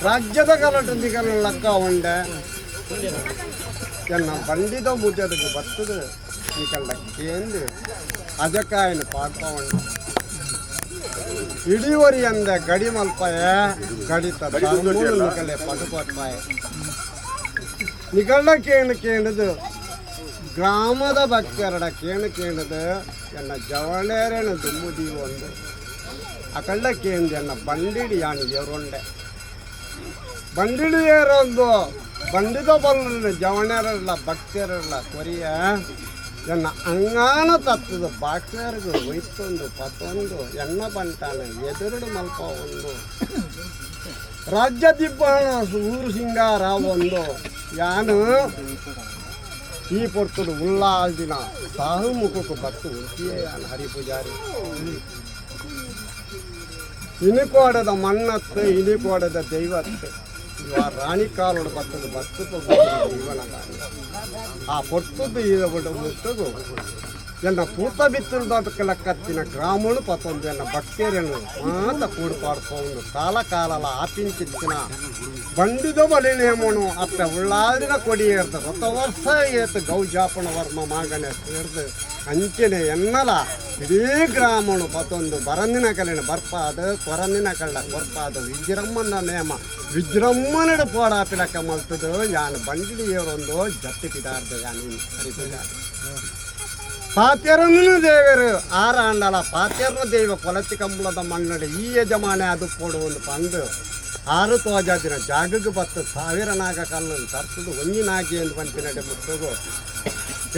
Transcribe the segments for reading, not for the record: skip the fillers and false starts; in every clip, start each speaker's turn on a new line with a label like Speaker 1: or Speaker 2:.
Speaker 1: ರಾಜ್ಯದ ಕಲಟದಿಗಲ ಲಕ್ಕ ಉಂಡೆ ಎನ್ನ ಬಂಡಿದ ಮುಜದಕ್ಕೆ ಬತ್ತದ ನಿಕಲ್ಡ ಕೇಂದು ಅಜಕಾಯನ ಪಾಡ್ಪ ಉಂಡೆ ಇಡೀವರಿ ಅಂದ ಗಡಿ ಮಲ್ಪಾಯ ಗಡಿತ ಧರ್ಮನು ನಿಕಲೆ ಪಡುಕೊಟ್ಪಾಯ ನಿಕಲ್ಡ ಕೇಣು ಕೇಣದು ಗ್ರಾಮದ ಭಕ್ತರಡ ಕೇಣು ಕೇಣದು ಎನ್ನ ಜವಳೇರನ ದುಮ್ಮುದಿ ಒಂದು ಅಕಳ್ಳ ಕೇಂದು ಎನ್ನ ಬಂಡಿಡಿ ಯಾನು ಏರುಂಡೆ ಬಂಡಿಡಿ ಏರೊಂದು ಬಂಡಿದ ಬಲ್ಲ ಜವಣೇರಲ್ಲ ಭಕ್ತರಲ್ಲ ಕೊರಿಯ ಎನ್ನ ಅಂಗಾನ ತತ್ತದ ಬಾಕ್ಯಾರ್ಗು ಒಯ್ತೊಂದು ಪತ್ತೊಂದು ಎಣ್ಣ ಬಂಟಾನ ಎದುರುಡು ಮಲ್ಪ ಒಂದು ರಾಜ್ಯ ದಿಬ್ಬಣ ಊರು ಸಿಂಗಾರ ಒಂದು ಯಾನು ಈ ಪೊರ್ತುಡು ಉಲ್ಲಾಲ್ದಿನ ಸಾಹು ಮುಖಕ್ಕೆ ಬತ್ತು ಉಂಟಿಯೇ ಯಾನು ಹರಿಪೂಜಾರಿ ಇನಿಕೋಡದ ಮಣ್ಣತ್ತು ಇನಿಕೋಡದ ದೈವತ್ತು ಇವ ರಾಣಿ ಕಾಲೋಡು ಬತ್ತದ ಬತ್ತು ಜೀವನ ಆ ಪೊರ್ತುದ್ದು ಈ ಮುಟ್ಟುಗು ಎನ್ನ ಪೂತ ಬಿತ್ತುಲ್ದಕ್ಕೆ ಲೆಕ್ಕತ್ತಿನ ಗ್ರಾಮನು ಪತ್ತೊಂದು ಎನ್ನ ಭಕ್ತರನ್ನು ಮಾತ ಕೂಡು ಪಾಡ್ಕೊಂಡು ಕಾಲ ಕಾಲಲ ಆಪಿಂಚಿತ್ತಿನ ಬಂಡಿದ ಬಲಿ ನೇಮನು ಅತ್ತ ಉಳ್ಳಾದಿನ ಕೊಡಿ ಏರ್ದು ರಥ ವರ್ಷ ಏತು ಗೌಜಾಪಣ ವರ್ಮ ಮಾಗಣೆ ಸೇರ್ದು ಅಂಚನೆ ಎನ್ನಲ ಇಡೀ ಗ್ರಾಮನು ಪತ್ತೊಂದು ಬರಂದಿನ ಕಲಿನ ಬರ್ಪಾದ ಕೊರಂದಿನ ಕಳ್ಳ ಕೊರ್ಪಾದ ವಿಜೃಂಭನ ನೇಮ ವಿಜೃಂಭಣೆಡ್ ಪೋಡಾಪಿಲಕ್ಕ ಮಲ್ತದು ಯಾನ್ ಬಂಡಿಡಿ ಏರೊಂದು ಜತ್ತಿ ಪಿದಾರ್ದ ಯಾನ್ ಹರಿಪೂಜಾರಿ ಪಾತ್ಯರನ್ನು ದೇವರು ಆರಾಂಡಲ ಪಾತ್ಯರ್ನ ದೈವ ಕೊಲತಿ ಕಂಬಳದ ಮಣ್ಣಡಿ ಈ ಯಜಮಾನೆ ಅದು ಪೋಡು ಒಂದು ಪಂದು ಆರು ತೋಜಾದಿನ ಜಾಗಕ್ಕೆ ಬತ್ತು ಸಾವಿರ ನಾಗ ಕಲ್ಲನ್ನು ತರ್ತದು ಒಂಜಿ ನಾಗಿ ಎಂದು ಪಂಪಿನಡೆ ಮುಟ್ಟುಗು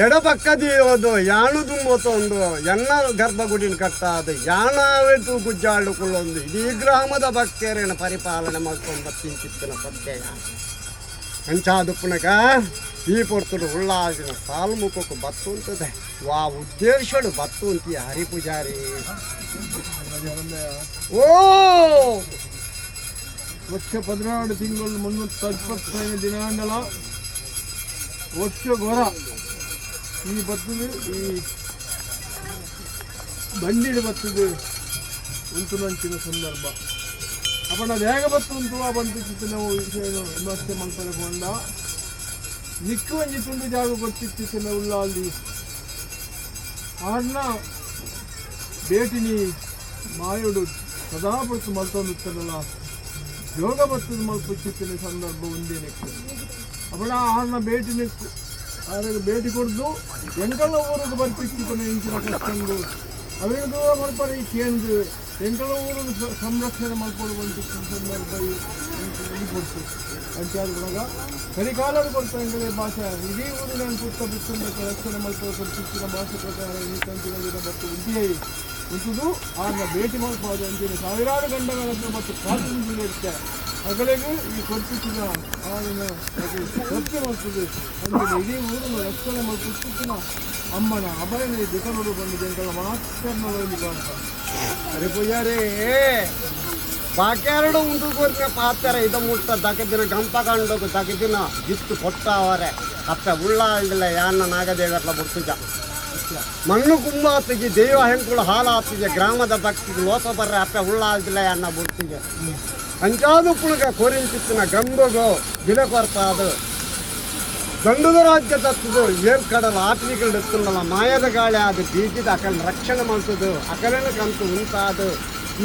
Speaker 1: ಎಡಪಕ್ಕದಿ ಒಂದು ಯಾಣು ದುಂಬೊತ್ತೊಂದು ಎಣ್ಣ ಗರ್ಭಗುಡಿನ ಕಟ್ಟಾದ ಯಾಣಾವೆತು ಗುಜ್ಜಾಳು ಕುಳ್ಳೊಂದು ಇಡೀ ಗ್ರಾಮದ ಭಕ್ತರೇನ ಪರಿಪಾಲನೆ ಮಾಡ್ಕೊಂಡು ತಿಂಚಿತ್ತಿನ ಸತ್ಯ ಅಂಚಾದುಪ್ಪನಗ ಈ ಪೊರ್ತುಡು ಉಳ್ಳಾಗಿನ ಸಾಲು ಮುಖಕ್ಕೆ ಬತ್ತು ಉಂಟದೆ ವಾ ಉದ್ದೇಶಡು ಬತ್ತು ಉಂತಿ ಹರಿಪೂಜಾರಿ ಓ
Speaker 2: ವರ್ಷ 12 ತಿಂಗಳು 325 ದಿನಾಂಡಲ ವರ್ಷ ಗೊರ ಈ ಬತ್ತದು ಈ ಬಂಡಿಡು ಬತ್ತದು ಉಂಟು ನಂಚಿನ ಸಂದರ್ಭ ಅಪಣ ಬೇಗ ಬತ್ತು ಉಂಟು ಆ ಬಂತು ಚಿತ್ತು ನಾವು ವಿಷಯ ವಿಮರ್ಶೆ ಮಲ್ಪರೆ ಪೋಂಡ ನಿಕ್ಕು ಒಂಜಿ ತುಂಡು ಜಾಗ ಗೊತ್ತಿತ್ತಿನ ಉಳ್ಳಾಲಿ ಆರ್ನ ಬೇಟಿನಿ ಮಾಯೋಡು ಸದಾ ಪೊರ್ತು ಮಲ್ತೊಂದುತ್ತದಲ್ಲ ಯೋಗ ಬರ್ತದ ಮಲ್ಪುಚಿತ್ತಿನ ಸಂದರ್ಭ ಒಂದೇ ನೆಕ್ಕು ಅಪಣ ಆರ್ನ ಭೇಟಿ ನೆಕ್ಕು ಆರಿಗೆ ಭೇಟಿ ಕೊಡ್ದು ಎಂಕಲ್ಲ ಊರಿಗೆ ಬರ್ಪಿಚ್ಚಿತನ ಇಂಚಿನ ಕಷ್ಟಂದು ಅವೆಲ್ಲ ದೂರ ಮಲ್ಪರೆ ಈ ಕೇಂದ್ರ ಎಂಕಲ್ಲ ಊರು ಸಂರಕ್ಷಣೆ ಮಲ್ಪಡು ಬಂತಿತ್ತಿನ ಸಂದರ್ಭ ಈ ಕೊಡ್ತು ಅಂಚಾದ ಗುಣಗ ಕರಿಕಾಲರು ಕೊಡ್ತಾ ಎಂಕಲೆ ಭಾಷೆ ಇಡೀ ಊರು ನಾನು ಪುಟ್ಟ ಬಿತ್ತಂದ ರಕ್ಷಣೆ ಮಲ್ಪಡು ಕೊಡ್ತಿತ್ತಿನ ಭಾಷೆ ಪ್ರಕಾರ ಈ ತಂತಿಗಳಿನ ಬತ್ತು ಉಂಟಿಯೇ ಉಂಟುದು ಆಗ ಭೇಟಿ ಮಲ್ಪಾದು ಅಂಚಿನ ಸಾವಿರಾರು ಗಂಡಗಳನ್ನು ಮತ್ತು ಕಾದು ಇರುತ್ತೆ ಅಗಲಿಗೂ ಈ ಕೊಡ್ತಿತ್ತಿನ ಆಳಿನ ಸತ್ಯ ಮಾಡ್ತದೆ ಅಂಚಿನ ಇಡೀ ಊರನ್ನು ರಕ್ಷಣೆ ಮಲ್ಪುತ್ತಿನ ಅಮ್ಮನ ಅಭಯನ ದಿಸಗಳು ಬಂದಿದೆ ಎಂಕಲ ಮಾತ್ರ ಕಾಣ್ತ
Speaker 1: ಹರಿಪೂಜಾರಿ ಬಾಕ್ಯಾರಡು ಉಂಟು ಕೊರ್ನ ಪಾತ್ರೆ ಇದ ಮುಟ್ಟ ದಗದಿನ ಗಂಪ ಕಂಡೋಗು ದಗದಿನ ಜಿತ್ತು ಕೊಟ್ಟಾವರೆ ಅತ್ತ ಉಳ್ಳಾಲ್ದಿಲ್ಲ ಯಾನ್ನ ನಾಗದೇವರ್ಲ ಬುಡ್ತುಜ ಮಣ್ಣು ಕುಂಬಾತಿಗೆ ದೈವ ಹೆಂಕುಳು ಹಾಲಾತಿಗೆ ಗ್ರಾಮದ ಭಕ್ತಿಗೆ ಲೋಪ ಬರ್ರೆ ಅಪ್ಪ ಉಳ್ಳಾಲ್ದಿಲ್ಲ ಯಾನ್ನ ಬುಡ್ತಿಗೆ ಅಂಚಾದು ಪುಣಗ ಕೊರಿಂಚಿತ್ತಿನ ಗಂಬಗು ಬಿಲೆ ಕೊರ್ತಾದು ಗಂಡದ ರಾಜ್ಯ ತತ್ತದು ಏರ್ ಕಡಲ ಆತ್ಮಿಗಳು ಎತ್ತುಂಡಲ ಮಾಯದ ಗಾಳಿ ಅದು ಬೀಜದ ಅಕಲ್ ರಕ್ಷಣೆ ಮಾಡ್ತದು ಅಕಲನ ಕಂತು ಉಂಟಾದು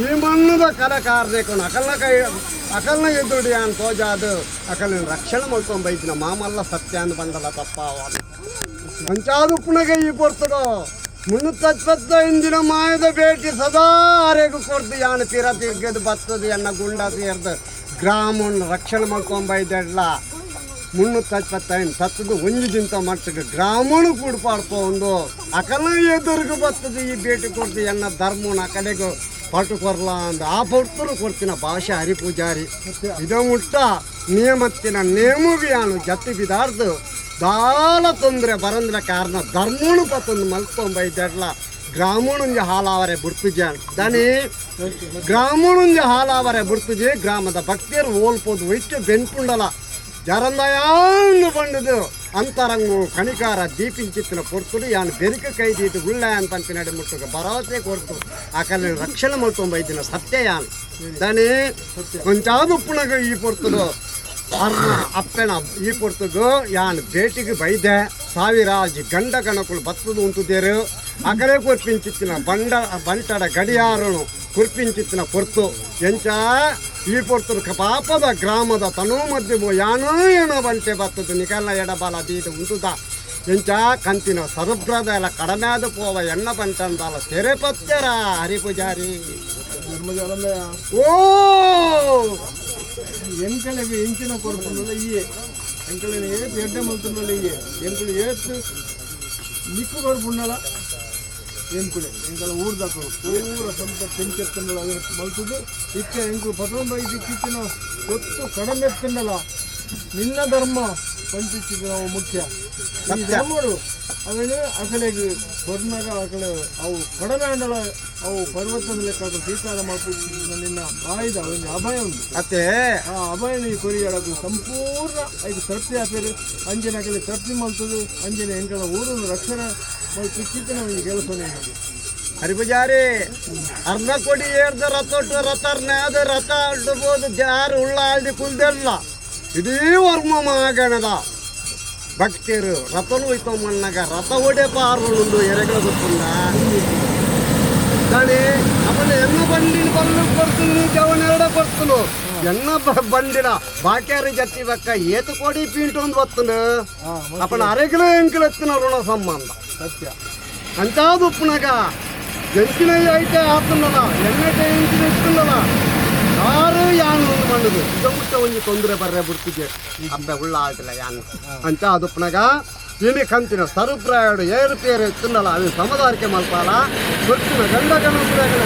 Speaker 1: ಈ ಮಣ್ಣದ ಕಲ ಕಾರ್ದೇಕೊಂಡು ಅಕಲ್ನ ಕೈ ಅಕಲ್ನ ಎದುರುಡಿ ಅನ್ ತೋಜಾದು ಅಕಲಿನ ರಕ್ಷಣೆ ಮಾಡ್ಕೊಂಡ್ ಬೈದಿನ ಮಾಮಲ್ಲ ಸತ್ಯ ಅಂದ್ ಬಂದಲ್ಲ ತಪ್ಪಾವ ಅಂಚಾದು ಪುನಗ ಈ ಪೊರ್ತುಡು 325 ದಿನ ಮಾಯದ ಭೇಟಿ ಸದಾ ಅರೆಗು ಕೊಡ್ದು ಯಾನು ಪಿರ ತಿರ್ಗದು ಬತ್ತದು ಎನ್ನ ಗುಂಡ ಸೇರ್ದು ಗ್ರಾಮವನ್ನು ರಕ್ಷಣೆ ಮಾಡ್ಕೊಂಬೈದೆಡ್ಲ 325 ತತ್ತದು ಒಂಜಿ ಜಿಂತ ಮಟ್ಟಕ್ಕೆ ಗ್ರಾಮನು ಕೂಡ್ಪಾಡ್ಕೊ ಒಂದು ಅಕಲ ಎದುರುಗು ಬತ್ತದು ಈ ಭೇಟಿ ಕೊಡ್ದು ಎನ್ನ ಧರ್ಮನ ಅಕಲೆಗು ಪಟು ಕೊರ್ಲ ಅಂದ ಆ ಪೊರ್ತುನು ಕೊಡ್ತಿನ ಭಾಷೆ ಹರಿಪೂಜಾರಿ ಇದ ಮುಟ್ಟ ನಿಯಮತ್ತಿನ ನೇಮುಗು ಯಾನು ಜತ್ತಿ ಬಿದಾರ್ದು ದಾಲ ತೊಂದರೆ ಬರಂದ್ರ ಕಾರಣ ಧರ್ಮನು ಪತ್ತೊಂದು ಮಲ್ಕೊಂಬೈದೆಡ್ಲ ಗ್ರಾಮಣುಂಜ ಹಾಲಾವರೆ ಬುಡ್ತುಜ ದನಿ ಗ್ರಾಮಣುಂಜ ಹಾಲಾವರೆ ಬುಡ್ತುಜಿ ಗ್ರಾಮದ ಭಕ್ತಿಯರು ಓಲ್ಪೋದು ಒಯ್ಟು ಬೆನ್ಪುಂಡಲ ಜರಂದಯಾನು ಬಂಡದು. ಅಂತರಂಗು ಕಣಿಕಾರ ದೀಪಿಂಚಿತ್ತಿನ ಪೊರ್ತುಡು ಯಾನ್ ಬೆರಿಕ ಕೈದೀತು ಉಳ್ಳ ಅಂತ ಪನ್ಪಿನಡೆ ಮುಟ್ಟುಗ ಭರವಸೆ ಕೊರ್ತು ಆ ಕಲ್ಲಿನ ರಕ್ಷಣೆ ಮಲ್ತೊಂಬ ಇದ್ದಿನ ಸತ್ಯ ಯಾನ್ ದಾನಿ ಕೊಂಚಾದ ಉಪ್ಪುನಗ ಈ ಪೊರ್ತುಡು ಅರ್ನ ಅಪ್ಪೆನ ಈ ಪೊರ್ತುಗು ಯಾನ್ ಭೇಟಿಗೆ ಬೈದೆ ಸಾವಿರಾಜಿ ಗಂಡ ಗಣಕುಲು ಬತ್ತದು ಉಂಟುದೇರು ಅಕರೆ ಕೊರ್ಪಿಂಚಿತ್ತಿನ ಬಂಡ ಬಂಟಡ ಗಡಿಯಾರನು ಕುರ್ಪಿಂಚಿತ್ತಿನ ಪೊರ್ತು ಎಂಚ ಈ ಪೊರ್ತುಡು ಪಾಪದ ಗ್ರಾಮದ ತನೂ ಮಧ್ಯೆ ಯಾನೋ ಏನೋ ಬಂಟೆ ಬತ್ತದು ನಿಕಲ್ನ ಎಡಬಲ ದೀದ ಉಂಟುದ ಎಂಚ ಕಂತಿನ ಸರುಬ್ರದ ಎಲ್ಲ ಕಡಮ್ಯಾದ ಪೋವ ಎಣ್ಣ ಬಂಟಂದಲ್ಲ ಸೆರೆ ಪತ್ತೆರ ಹರಿಪೂಜಾರಿ
Speaker 2: ಧರ್ಮಜಾಲಂದಯ
Speaker 1: ಓ
Speaker 2: ಎಂಕಲೆಗ್ ಎಂಚಿನ ಕೊರ್ಪುಂಡಲ ಇಯೆ ಎಂಕಲೆನ ಏತ್ ಎಡ್ಡೆ ಮಲ್ತುಂಡಲ ಇಯೆ ಎಂಕುಲು ಏತ್ ನಿಕ್ಕು ಕೊರ್ಪುಂಡಲ ಎಂಕುಲೆ ಎಂಕಲ ಊರ್ದಕುಲು ಪೂರ ಸ್ವಂತ పెంచెత్తుండల ಅದು ಮಲ್ತುದು ಇತ್ತೆ ಎಂಕುಲು ಪತೊಂದು ದಿಕ್ಕಿತ್ತಿನ ಗೊತ್ತು ಕಡಿಮೆ ಎತ್ತುಂಡಲ ನಿನ್ನ ಧರ್ಮ ಪಂಚಿತ್ತಿನ ನಾವು ಮುಖ್ಯ ಈ ಧರ್ಮಡು ಅದನ್ನು ಅಕಲೆಗ್ ಕೊರ್ನಾಗ ಅಕಲೆ ಅವು ಕಡಿಮೆ ಅಂಡಲ ಅವು ಪರ್ವತದ ಲೆಕ್ಕ ಅಕಲು ಸ್ವೀಕಾರ ಮಲ್ಪುತ್ತಿನ ನಿನ್ನ ಬಾಯಿದ ಒಂಜಿ ಅಭಯ ಉಂಟು.
Speaker 1: ಅತ್ತೆ
Speaker 2: ಆ ಅಭಯನ ಈ ಕೊರಿಯಡಕು ಸಂಪೂರ್ಣ ಐಕ್ ತೃಪ್ತಿ ಆಪೇರು ಅಂಜನೆ ಅಕಲೆ ತೃಪ್ತಿ ಮಲ್ತದು ಅಂಜನೆ ಎಂಕಲ ಊರುನು ರಕ್ಷಣೆ ಮಲ್ಪಿಚ್ಚಿತ್ತಿನ ಒಂಜಿ ಕೆಲಸನೇ ಇದು.
Speaker 1: ಹರಿಪೂಜಾರಿ ಅರ್ಧ ಕೊಡಿ ಏರ್ದ ರಥೊಟ್ಟು ರಥರ್ನಾದ ರಥ ಅಡ್ಡಬೋದು ಜಾರು ಉಳ್ಳ ಆಲ್ದಿ ಕುಲ್ದೆಲ್ಲ ಇಡೀ ವರ್ಮ ಮಹಾಗಣದ ಭಕ್ತರು ರಥನು ಹೋಯ್ತು ಮಣ್ಣಾಗ ರಥ ಹೊಡೆ ಪಾರುಂಡು ಎರೆಗಳ ಗೊತ್ತುಂಡ ದಾನಿ ಆಮೇಲೆ ಎಣ್ಣ ಬಂಡಿನ ಬಲ್ಲು ಕೊಡ್ತೀನಿ ಜವನೆರಡ ಕೊಡ್ತನು ಎಣ್ಣ ಬಂಡಿನ ಬಾಕ್ಯಾರಿ ಜತ್ತಿ ಬಕ್ಕ ಏತು ಕೊಡಿ ಪೀಂಟು ಒಂದು ಬತ್ತನು ಅಪ್ಪನ ಅರೆಗಲೇ ಎಂಕಲೆತ್ತಿನ ಋಣ ಸಂಬಂಧ
Speaker 2: ಸತ್ಯ
Speaker 1: ಅಂತಾದ ಉಪ್ಪುನಗ ಎಂಚಿನ ಐತೆ ಆತುನ್ನಲ ಎಣ್ಣೆ ಎಂಚಿನ ಇತ್ತುನ್ನಲ ಯಾರು ಯಾನು ಒಂದು ಮಣ್ಣದು ಇದಮುಟ್ಟ ಒಂಜಿ ತೊಂದರೆ ಬರ್ರೆ ಬಿಡ್ತಿದ್ದೆ ಅಬ್ಬೆ ಉಳ್ಳ ಆಯ್ತಲ್ಲ ಯಾನು ಅಂತ ಅದುಪ್ಪನಗ ಇನಿ ಕಂತಿನ ಸರುಪ್ರಾಯಡು ಏರು ಪೇರು ಇತ್ತುನ್ನಲ ಅవి ಸಮದಾರಿಕೆ ಮಲ್ಪಾಲ ಗೊತ್ತಿನ ಗಂಡ ಗಣಪುರಗಳ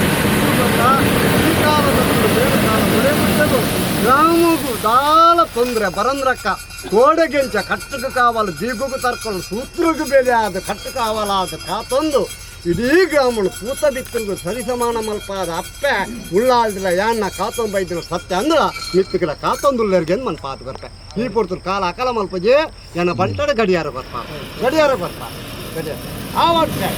Speaker 1: ಈ ಕಾಲದ ಬೇರೆ ಕಾಲ ಒಡೆ ಬಿಟ್ಟದು ಗ್ರಾಮಗೂ ದಾಲ ತೊಂದರೆ ಬರಂದ್ರಕ್ಕ ಕೋಡೆಗೆಂಚ ಕಟ್ಟకు ಕಾవాలి ಬೀಗುకు ತರ್ಕೊಂಡು ಸೂತ್ರకు ಬೆಲೆ ಆದ ಕಟ್ಟು ಕಾವಲಾದ ಕಾತೊಂದು ಇಡೀ ಗ್ರಾಮನು ಪೂತ ಬಿತ್ತರಿಗೂ ಸರಿಸಮಾನ ಮಲ್ಪಾದ ಅಪ್ಪೆ ಉಳ್ಳಾಲ್ದಿಲ್ಲ ಯಾನ್ನ ಕಾತೊಂಬೈದಿನ ಸತ್ಯ ಅಂದ್ರ ಮಿತ್ತುಗಿಲ ಕಾತೊಂದುಲ್ಲರಿಗೆ ಮನ್ ಪಾತು ಬರ್ಪೆ ಈ ಪೊರ್ತುರು ಕಾಲ ಅಕಲ ಮಲ್ಪಜೆ ಎನ್ನ ಬಂಟಡ ಗಡಿಯಾರ ಬರ್ಪ ಗಡಿಯಾರ ಬರ್ಪ ಗಡಿಯಾರ ಆ ಒಟ್ಟೆ.